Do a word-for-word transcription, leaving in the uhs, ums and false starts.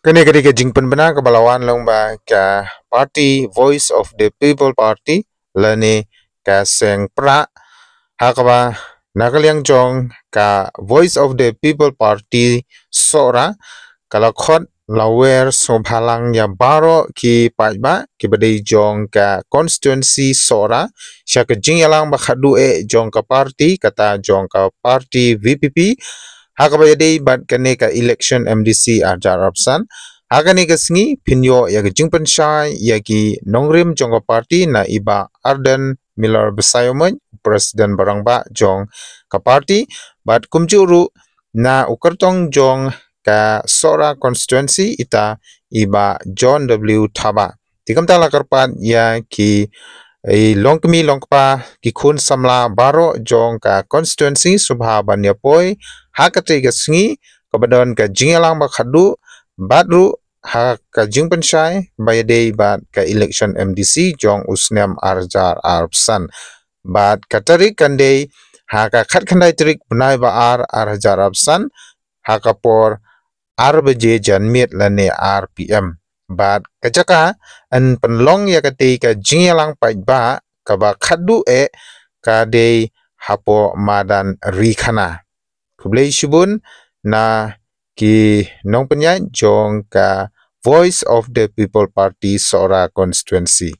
Kane ka dei ka jingpynbna kaba la wan lyngba ka party Voice of the People Party lane ka seng Prah, ha kaba na ka liang jong ka Voice of the People Party Sohra ka la khot la wer sngewbha lang ïa baroh ki paidbah kiba dei jong ka constituency Sohra sha ka jingïalang ba khadduh eh jong ka party, kata jong ka party V P P, ha kaba ïadei bad kane ka election M D C ar hajar arphew san. Ha kane ka sngi phin ïoh ïa ka jingpynshai ïa ki nongrim jong ka party na i Bah Ardent Miller Basaiawmoit, president ba rangbah jong ka party, bad kumjuh ruh na u kyrtong jong ka Sohra constituency, ita i Bah John W Thabah. Te kumta la kyrpad ïa ki, i longkmie longkpa, ki khun samla baroh jong ka constituency sngewbha ban ïa poi ha katei ka sngi kaba don ka jingïalang ba khadduh, bad ruh ha ka jingpynshai ba ïadei bad ka election M D C jong u snem ar hajar arphew san. Bad ka tarik kan dei ha ka khatkhyndai tarik bnai ba ar, ar hajar arphew san, ha ka por ar baje janmiet lane ar P M. Bad ka jaka yn pynlong ïa katei ka jingïalang paidbah kaba khadduh eh ka dei hapoh madan Rikhana. Khublei shibun na ki nongpynïaid jong ka Voice of the People Party Sohra constituency.